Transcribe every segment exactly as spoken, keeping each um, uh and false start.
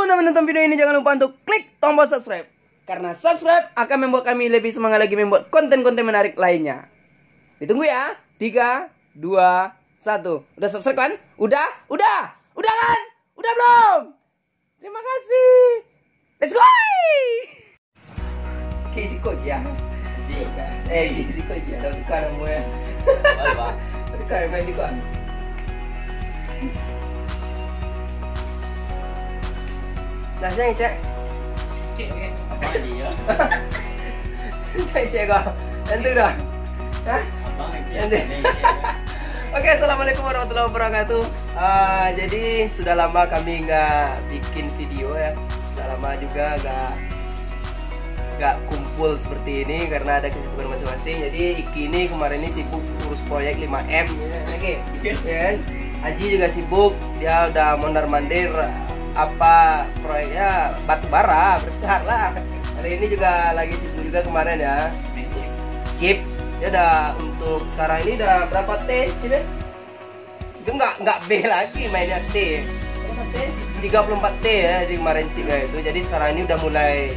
Sebelum menonton video ini, jangan lupa untuk klik tombol subscribe. Karena subscribe akan membuat kami lebih semangat lagi membuat konten-konten menarik lainnya. Ditunggu ya. Tiga, dua, satu. Udah subscribe kan? Udah? Udah? Udah kan? Udah belum? Terima kasih. Let's go! Oke, siko aja. Ji. Eh, ji, siko aja. Dah tukar nama ya. Apa? Tukar nama juga. Nah, saya cek. Cek, cek. Apa lagi ya? Cek, cek kau. Tentu dah. Hah? Abang cek. Nanti. Abang cek. Oke, assalamualaikum warahmatullahi wabarakatuh. Ah, jadi sudah lama kami nggak bikin video ya. Sudah lama juga nggak nggak kumpul seperti ini karena ada kesibukan masing-masing. Jadi Iki ini kemarin ini sibuk urus proyek lima M ya, oke. Ya kan? Aji juga sibuk, dia udah mondar-mandir apa proyeknya, batu bara besar lah. Kali ini juga lagi sibuk juga kemarin ya. Chip. Ya udah, untuk sekarang ini udah berapa T, Chip ya? Itu nggak, nggak B lagi mainnya T. Berapa T? Tiga puluh empat T ya di kemarin chipnya itu. Jadi sekarang ini udah mulai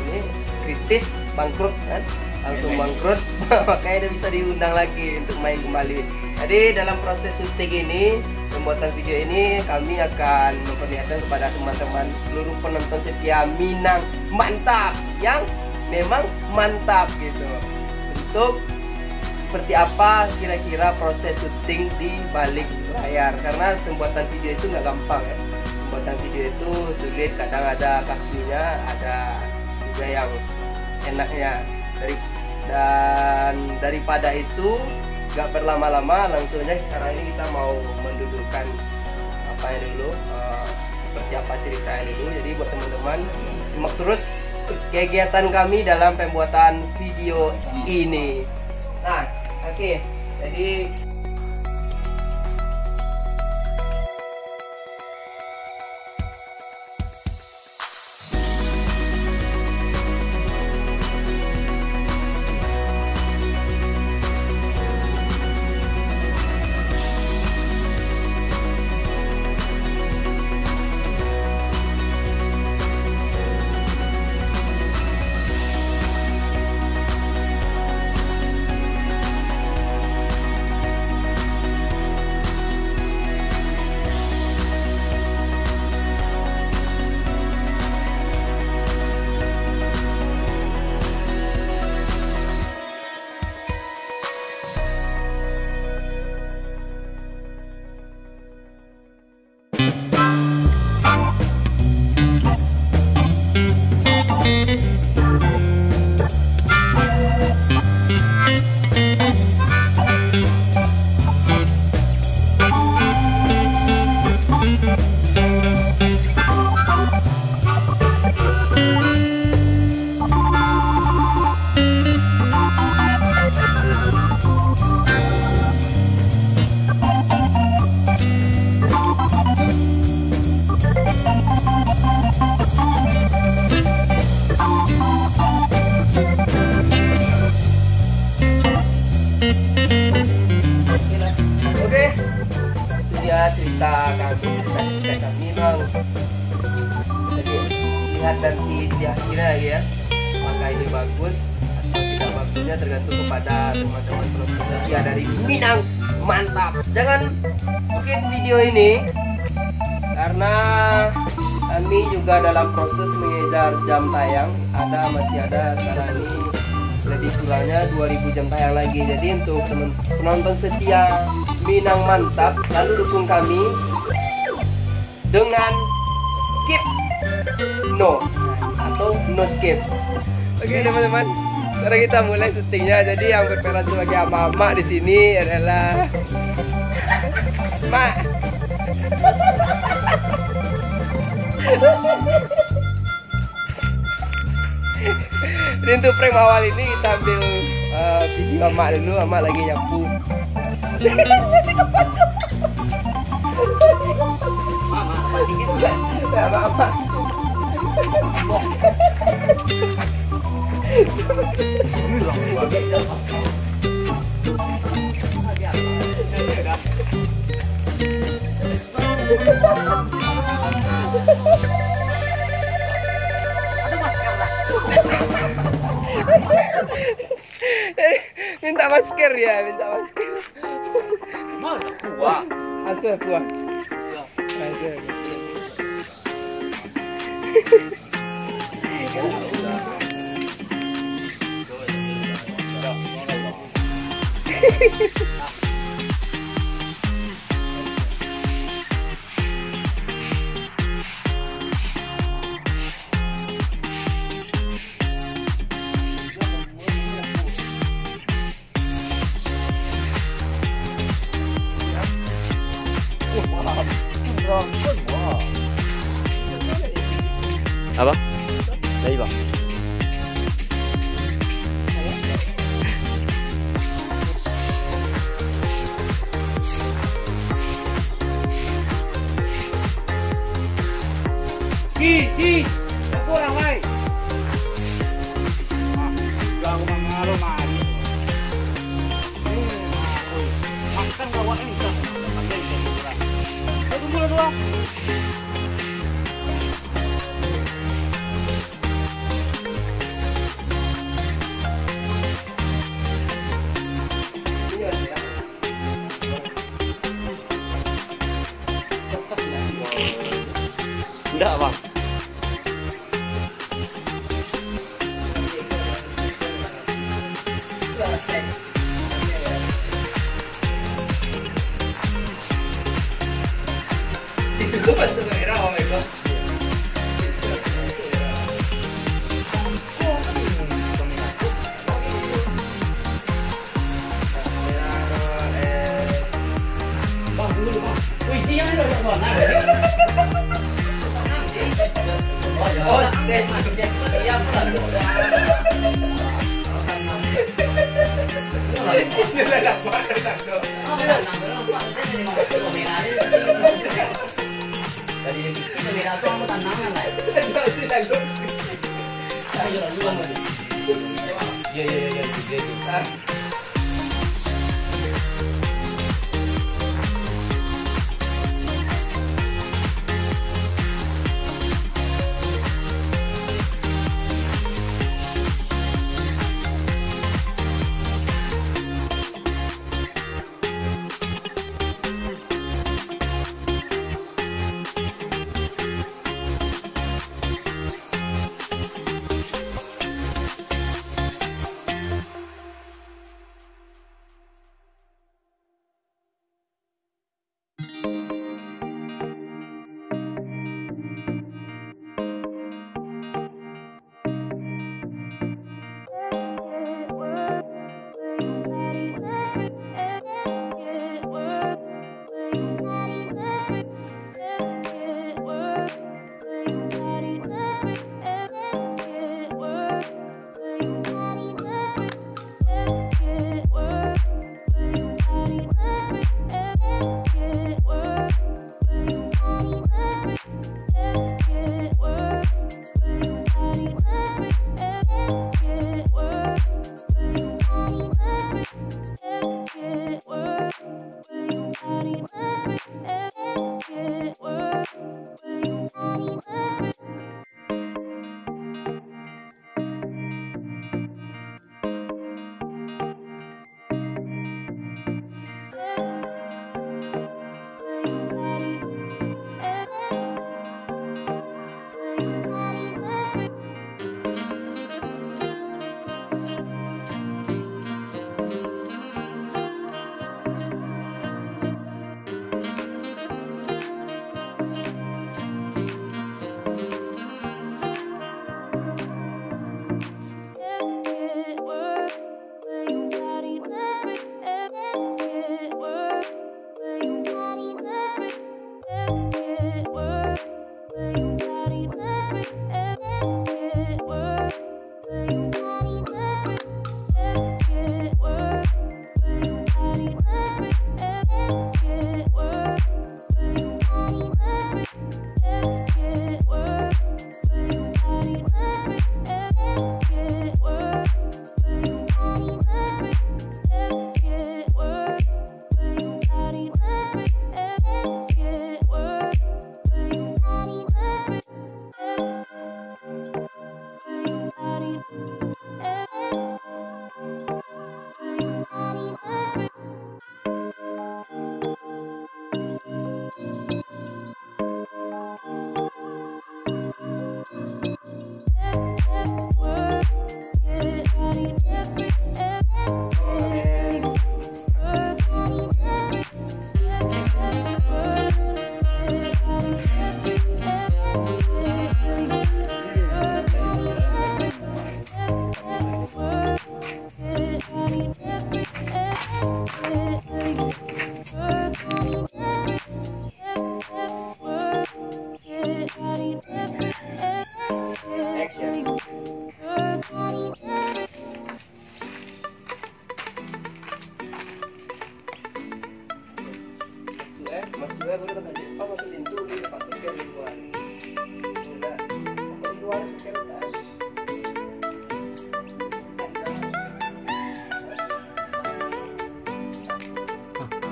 ini kritis, bangkrut kan. Langsung bangkrut. Makanya dia bisa diundang lagi untuk main kembali. Jadi dalam proses syuting ini, pembuatan video ini, kami akan memperlihatkan kepada teman-teman seluruh penonton setia Minang Mantap yang memang mantap gitu. Untuk seperti apa kira-kira proses syuting di balik layar, karena pembuatan video itu nggak gampang ya. Pembuatan video itu sulit, kadang ada kakinya, ada juga yang enaknya. Dari, dan daripada itu, nggak berlama-lama, langsung aja sekarang ini kita mau mendudukkan apa yang dulu, eh, seperti apa ceritanya dulu. Jadi buat teman-teman, simak terus kegiatan kami dalam pembuatan video ini. Nah, oke. Jadi Oke, itu dia cerita kami, cerita singkat kami, Bang. Jadi, lihat nanti di akhirnya ya, apakah ini bagus atau tidak bagusnya, tergantung kepada teman-teman penonton setia dari Minang Mantap. Jangan skip video ini, karena kami juga dalam proses mengejar jam tayang. Ada, masih ada sekarang ini lebih kurangnya dua ribu jam tayang lagi. Jadi untuk teman penonton setia Minang Mantap, selalu dukung kami dengan skip no atau no skip. Oke, teman-teman, sekarang kita mulai syutingnya. Jadi yang berperan sebagai ama-ama di sini adalah Mak. Jadi untuk frame awal ini kita ambil, eh, video Amak dulu, Amak lagi nyapu. Amak, Amak. Minta masker ya, minta masker. Mana kuah? Ada kuah. Ada. Apa? Dari bang. Ki, ki, aku orang lain. Ah, ganggu mangalo mari. Makan awak ni, makan. Ayo, tunggu dulu, ah. Ndak, Bang. Dari kecil kamera tu aku tanam kan, Lai. Ayo, lalu, lalu. Iya, iya, iya, iya, iya, iya.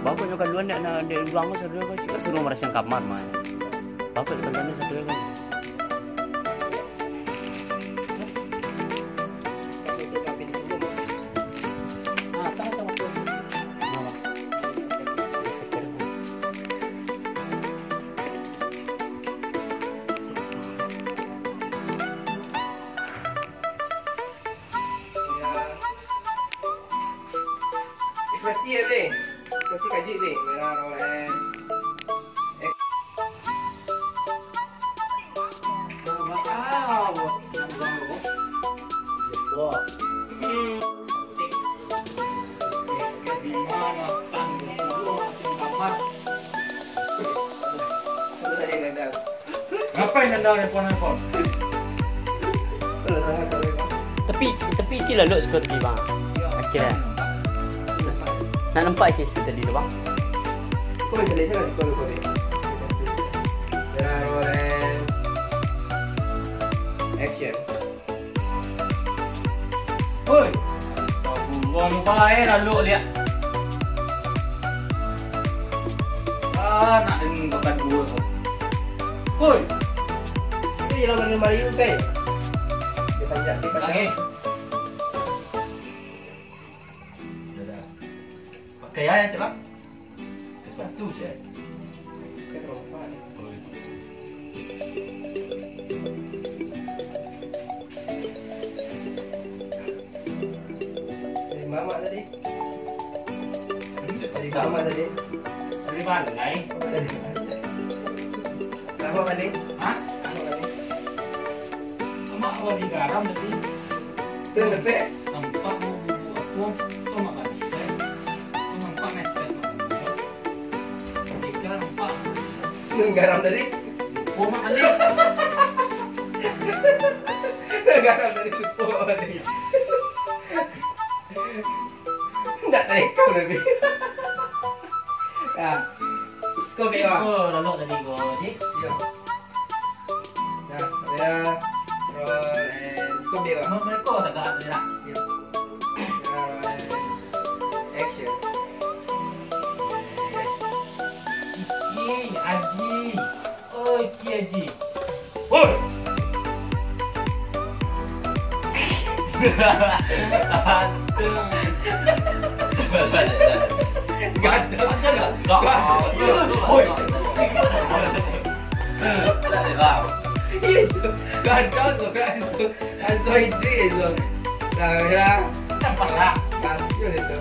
Bapak nyo kaluan dek, nak dek urang ko, saudara ko, cik, kan suruh marasian kamar mah. Bapak nyo kaluan dek, saudara ko. Ekspresi ya, Be. Ekspresi kaji, Be. Merah, roll, and action. Wah. Itu tadi yang gagal. Ngapain anda nelpon-nelpon? Tapi, tapi Iki lalok siko tadi, Bang. Akhirnya. Nak nampak Iki situ tadi tu, Bang? Kau bisa lihat sana, kau, kau, kau. Dah, roll and action. Hoi! Astagfirullah, ni pala eh, lalu liak. Ah, nak dengar bukan dua tu. Hoi! Itu jalan Melayu, kan? Dia panjang, dia panjang. Lagi. Dah, dah. Pakai aja, cik, Bang. Sepatu, cik. Pakai terompak. Oh, iya. Dari mamak tadi. Hmm, dari mamak tadi. Dari mana, Nay? Mamak tadi. Hah? Mamak tadi. Mamak awak di garam tadi. Tu, lepek. Nampak bubuk aku. Tu mamak tadi. Tu nampak mesek. Tiga nampak. Nan garam tadi? Lupo mak tadi. Nan garam tadi lupo mak tadi. Ndak terekam tapi. Ah. Skop ya. Oh, lalok tadi ko, Ji. Yo. Nah, kamera, roll, and skop dia, Bang. Mau mereka tak ada, tak ada. Yes. Kamera, roll, and action. Iki, Aji. Oh, Iki, Aji. Woi! Ganteng. Ganteng. Ganteng. Woi. Itu, ganteng tu, ganteng. Langsung ide tu. Dah, dah. Nampak tak? Kasih dia tu.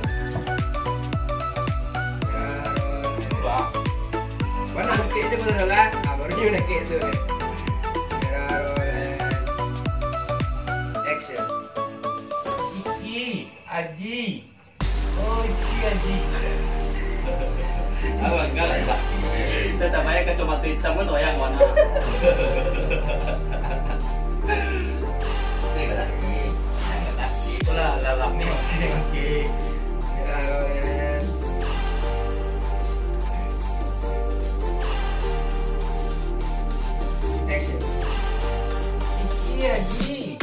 Dah. Mana bukit tu kalau dah? Ah, baru dia nak tu. Dah, roll and action. Iki, Aji. Oh, Iki, Aji. Abang galak, Pak. Tetap payah kacamata hitam kan wayang warna. Ni galak, Iki. Galak, Iki. Itulah, galak ni. Oke, oke. Action. Iki, Aji.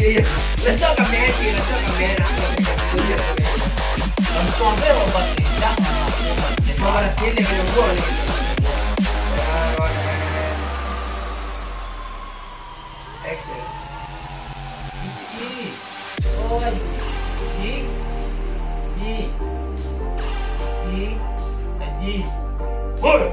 Lencok kamera, Ci, lencok kamera. Lencok kamera. Lencok kamera, obat lencok, obat lencok. Obat lencok, dia kena buang ni. Action. Ih, ih. Oi. Ih. Ih. Ih. Aji. Woi.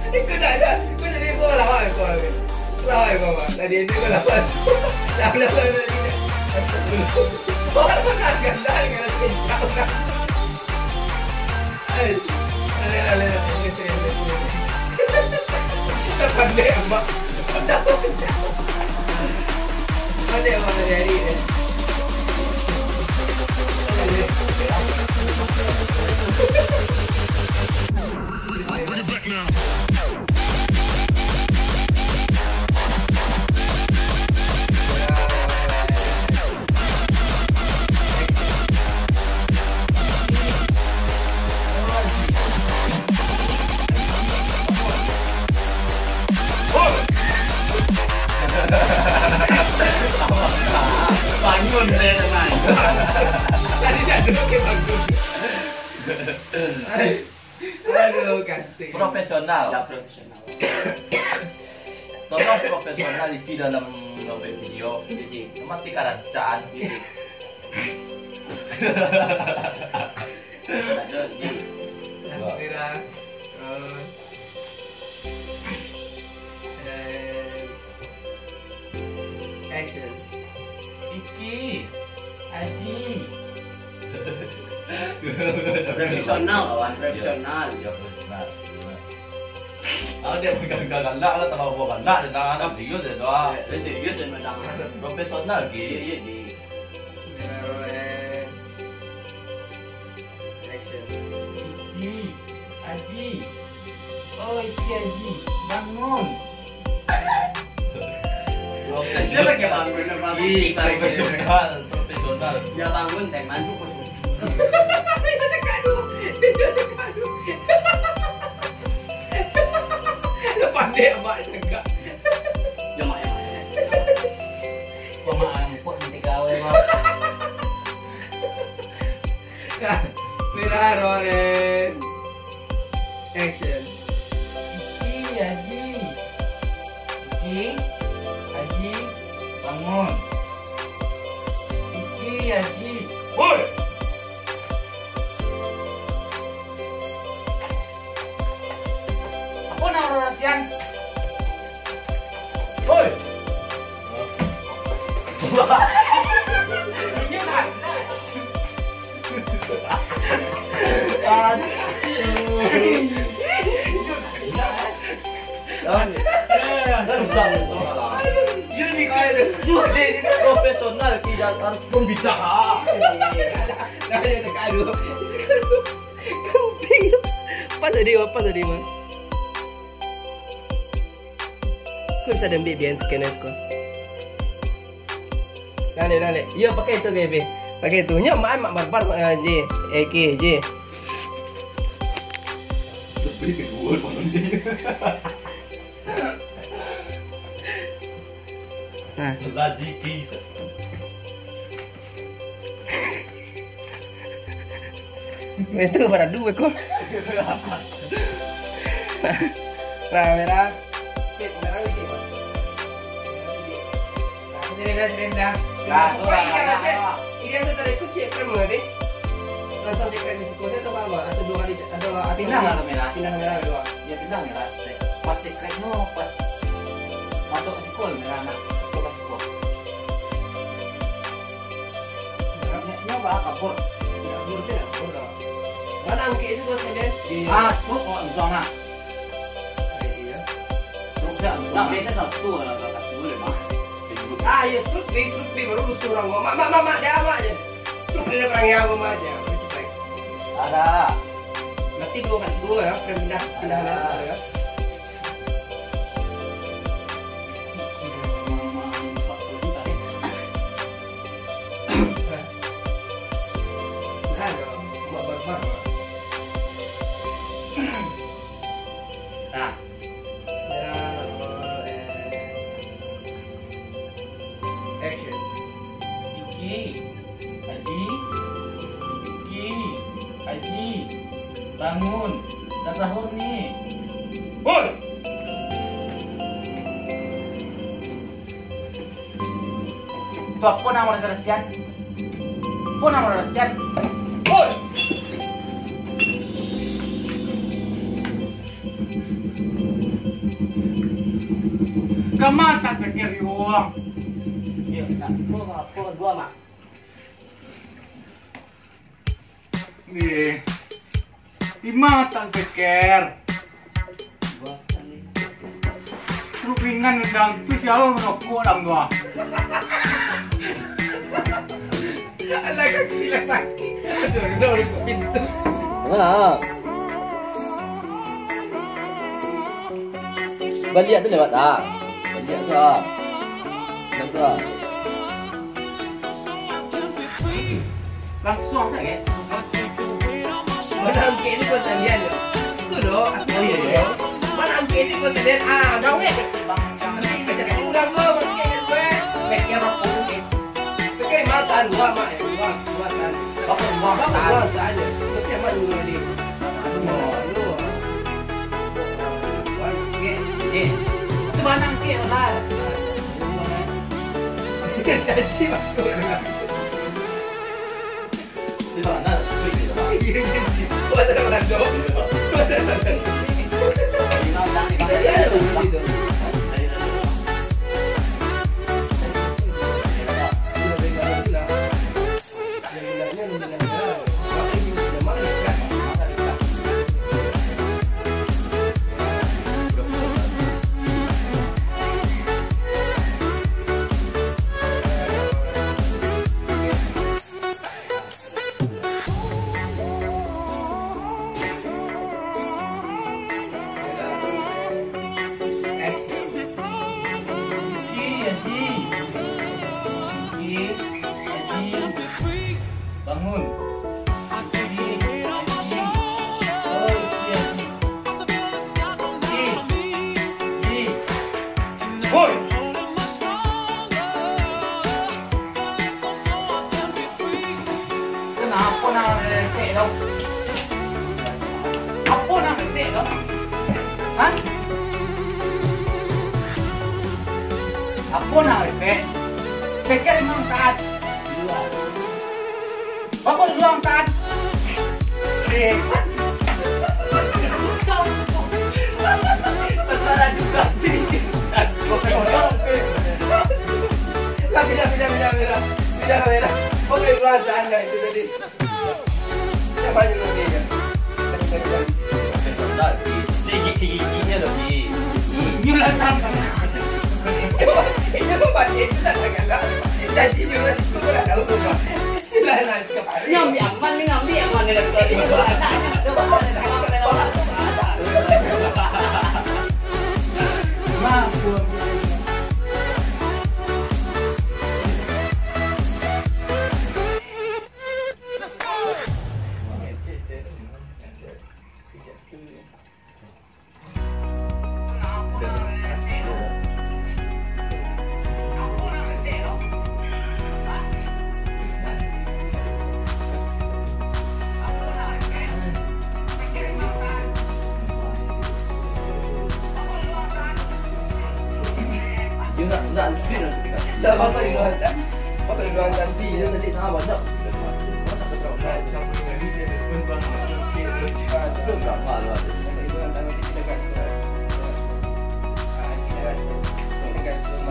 Kau dah, dah. Kau jadi kau lawan kau. Lawan kau, Bang. Tadi itu kau lawan. Dah, dah, dah, dah, dah. Kau kan pernah skandal dengan kencang, kan? Eh, aleh, aleh, aleh. Pandai, Bang. Pandai, Bang, dari hari ni. Bangun, saya tenang. Tadi dah duduk, dia bangun. Aduh, kantik. Profesional. Ya, profesional. Tolong profesional iki dalam membuat video. Iya, Ji. Mati karancan. Iya, Ji. Lanjut, Ji. Kamera. Terus. Eh, Action. Iki, Aji. Profesional, kawan, profesional. Ya, profesional. Kalau dia pegang galak lah, tambah buah galak, dia tangan serius ya, doa. Eh, serius ya, memang. Profesional, Ji. Iya, iya, Ji. Action. Iki, Aji. Oh, iki Aji. Bangun. Siapa yang bangun? Ih, profesional, profesional. Ya, bangun, teh, mantu pun. Dia cakap tu. Dia cakap tu. Dia pandai amat cakap. Ya, mak, ya, mak. Kau mak, ampun nanti kau, ya, mak. Kamera rolling. Action. Iki, Aji. Iki, Aji, bangun. Iki, Aji. Woi! Apo nan urang rasian? Woi! Aduh. Profesional, tidak harus membidah. Nah, ya, tekan dulu. Kau tadi, apa tadi, Bang? Kau bisa diambil biar scan ko. Dale, dale. Yo, pakai itu, Gaby. Pakai itu. Nyo, mak, mak barbar, mak, ah, Ji. Eki, Ji. Tapi kedua, Bang. Nah. Sebelah G P. Itu pada dua ekor. Nah, nah, merah. Sip, merah wiki. Nah, aku jadi dah, jadi dah. Nah, nah, aku nah, ingat nah, aja. Nah. Ini yang tadi aku cek frame berapa? Langsung cek frame di situ, saya tahu apa? Atau dua kali, atau atau pindah lah kamera. Pindah kamera dua. Ya, pindah kamera. Pas cek frame no, pas masuk sikul merah nak. Masuk sikul. Nyo, nyo bah kabur. Kabur tu, kabur dah. Mana angkik tu, Bos, ada? Di ah, truk kok entong ah. Ada dia. Truk dah. Nah, biasa satu lah, kakak dulu deh, Mak. Ah, iya, truk B, truk B, baru rusuh orang. Mak, mak, mak, mak, dia mak je. Truk dia orang yang mak je. Baru cepat. Ada. Berarti dua kali dua ya, frame pindah, pindah ada. Ada ya. Tu apo namo urang Rasian? Apo namo urang Rasian? Woi! Ka ma tapikia, Yuang? Iyo, nak. Apo, apo, dua, Mak? Di, di ma tapikia? Dua kali. Truk ringan nandang tu, sia lo manokok dalam tu, ah? Alah, kaki lah sakik. Aduh, dah buka pintu. Nah. Baliak tu lewat, ah. Baliak tu, ah. Lewat tu, ah. Langsuang sajo. Mana angkek ni kau talian tu? Tu doh, asal. Oh, iyo, iyo. Mana angkek ni kau talian? Ah, dah weh. Angkek macam ni urang tu, angkek ni weh. Pakai mata dua, Mak, eh. Dua, dua kan. Bapak dua, Bapak dua sajo. Tapi Mak dulu ni. Dua, dua. Okey, okey. Tu mana angkek lah. Jadi masuk. Bangun. Woi. Kenapa nak lepek tau? Apa nak lepek tau? Hah? Apa nak lepek? Pikir memang taat. Bagus dulu angkat. Eh. Masalah juga. Lah, pindah, pindah, pindah, pindah. Pindah, pindah. Oke, perasaan dah itu tadi. Siapa aja dulu dia? Tadi, tadi, tadi. Cigik-cigiknya loh, Ji. Nyulah tangan. Itu tuh mati, itu dah galak. Jadi nyulah itu pun dah tahu tuh, Pak. Nyulah tangan. Ngambil aman ni, ngambil aman ni dari tadi. Maaf, Bang. Yo, nak, nak, nak, nak. Tak apa-apa, di luar. Apa kat luar nanti? Dia tadi sangat banyak.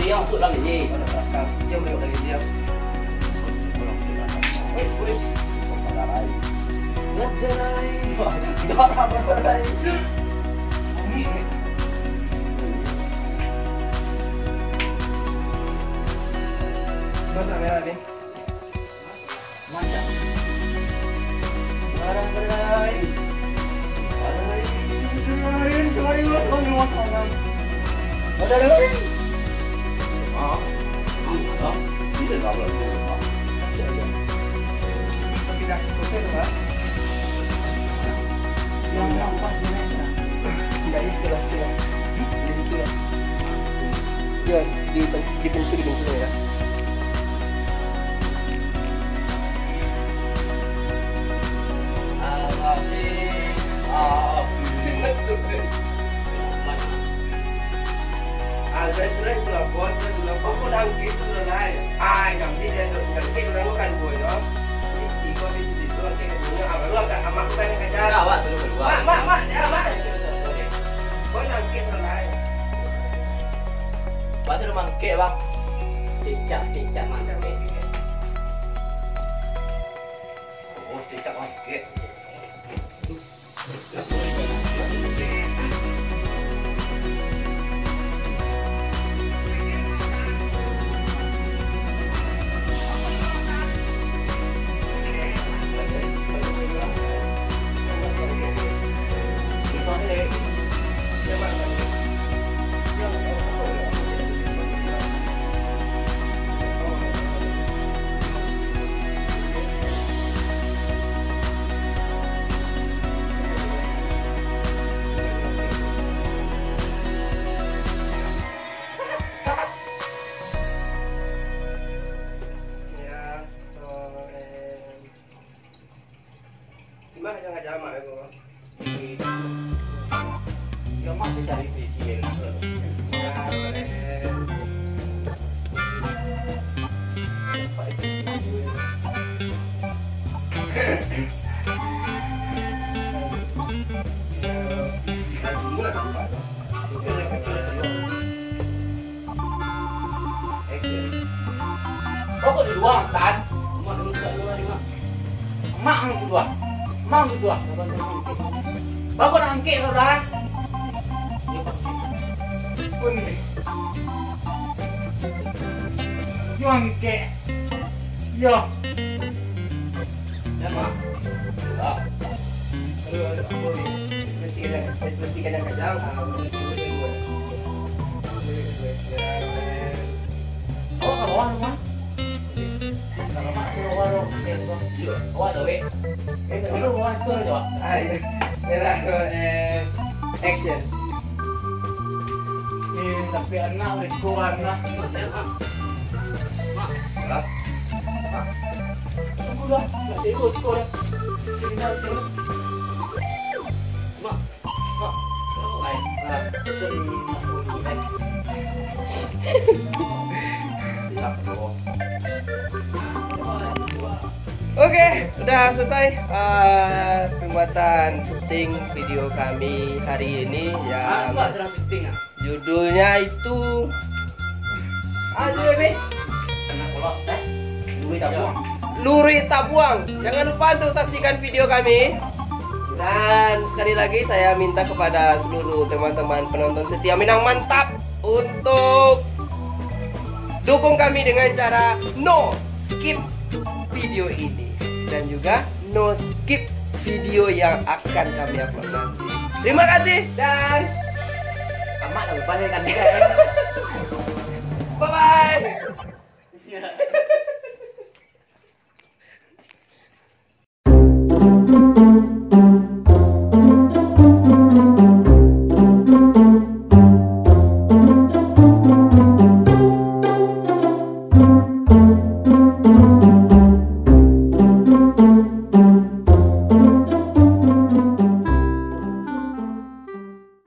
Dia masuk dalam ini. Dia boleh kali dia. Wes, wes. Dah jalan. Dah jalan. Mana merah ni? Macam. Barang berai. Barang berai. Sehari dua tahun rumah malam. Ada lagi. Ah, ah, ah. Tidak tahu lagi. Masih ada. Tapi dah selesai tu, Pak. Yang nampak di mana? Tidak, ini sebelah, sebelah. Di situ, ya. Ya, di, di pintu, di pintu, ya. Sudah, sudah, sudah, bos, sudah, sudah. Kok, kok nangkis tu, sudah, lai? Ah, nyambi dia tu, nyambi orang tu kan, boy, no? Isi kau, isi situ, oke. Punya, ah, baru agak amak tu kan yang kacau. Nah, awak sudah keluar. Mak, mak, mak, dia, mak. Kau nangkis, sudah, lai. Bang, tu mangkek, Bang. Cicak, cicak mangkek. Oh, cicak mangkek. Ya, sorry. Di ma kacang-kacang mak ko? Yo, mak dicari isi enak tu. Action. Kau kok di luar, Tan? Mak dulu kat luar ni, Mak. Mak ang di luar. Mak ang di luar. Kau kok nak angkek kau dah? Pun ni. Yo angkek. Yo. Ya, Mak. Ah. Aduh, aduh, ampun. Ekspresi kadang, ekspresi kadang-kadang, ah, awak ka bawah tu, Mak. Kalau Mak suruh bawah tu, dia tu. Awak tu, weh. Eh, tapi bawah tu, Mak. Ah, iya. Merah, eh, action. Eh, tapi anak, reko anak. Mak, Mak. Mak. Mak. Tunggu dah, nak tidur, tidur dah. Tidur dah, tidur. Mak. Mak. Mak. Mak. Oke, udah selesai, eh, pembuatan syuting video kami hari ini yang Aku sedang syuting, ah. Judulnya itu, ah, judul apa? Anak polos, eh? Luri Tabuang. Luri Tabuang. Jangan lupa untuk saksikan video kami. Dan sekali lagi saya minta kepada seluruh teman-teman penonton setia Minang Mantap untuk dukung kami dengan cara no skip video ini dan juga no skip video yang akan kami upload nanti. Terima kasih dan Amak lah lupa ni kan. Bye bye.